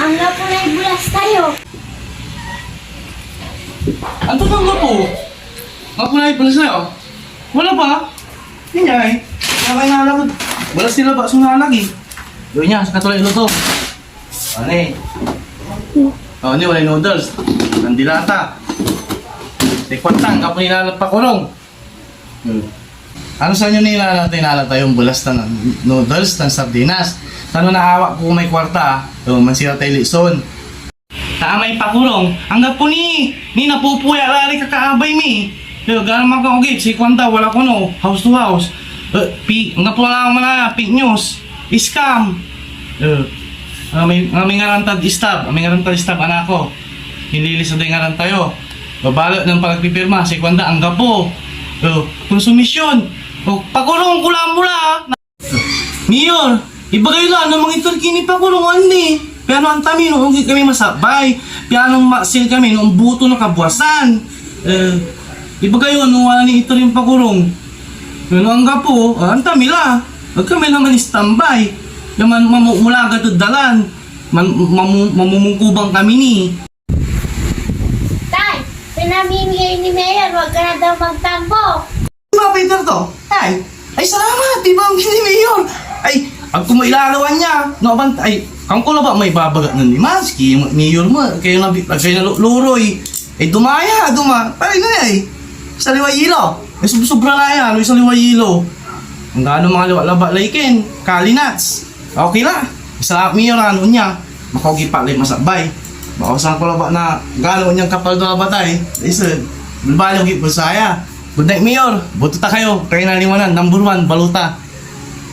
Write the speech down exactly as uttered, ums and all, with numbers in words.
Anggapo lay bulas tayo. Anto anggapo? Anggapo lay bulas tayo? Wala pa? Inyay. Wala na alam. Bulas nila ba? Suna lagi. Doon niya, sa katulay luto. Ano eh? Oh, ni walay noodles. Ang dilata. Say kwantang, kapo nilalap pakurong. Hmm. Ano sa inyo nilalata, nilalata yung bulas tan noodles tan sardinas? Tano naawak ko may kwarta, oh, mansira tay lison. Ta may pakurong, anggapo ni, ni napupuya la ray kakaabay mi. Yo, gana makaugit, si kwanta, wala kono, house to house. Eh, pi, anggapo la man na, fake news, scam. Eh, ah, may, ah, may ngaran tad stab, ah, may ngaran tad stab, anak ko. Nililis na day ngaran tayo. Babalat ng pagpipirma, si kwanta, anggapo. Eh, konsumisyon. Oh, pakurong ko lang mula. Mayor, ibagay la no mangiter ki ni pakurong ni. Piano antami no agi kami masabay. Piano maksil kami no buto na kabuasan. Eh, ibagay yo no wala ni iter yung pakurong. Pero anggapo, ah, antami la. Ag kami la man-standby. Laman mamumulagat ed dalan. Man, mamu-, mamumungkubang kami ni. Tay, pinamimigay ni Mayor, wag ka na daw magtambo. Mapiter to. Ay, ay, salamat, di ba ang ni Mayor? Ay, ag ko mailalawan niya. No, aban, ay, kang ko labat may babagat na ni Maski, Mayor mo, kayo na, kayo na lu-, luroy. Ay, dumaya, duma. Ay, na ay. Saliwa yilo. Ay, sub-, sobra la yan, ay, saliwa yilo. Ang gano mga liwa, labat, laiken, kalinats. Okay la. Salamat, Mayor, ano niya. Makaugi pa lay masabay. Bawasan ko labat na gano niyang kapal do labat ay. Isa, balbali ko saya. Good night, Mayor. Boto ta kayo. Kayo na liwanan. Number one, baluta.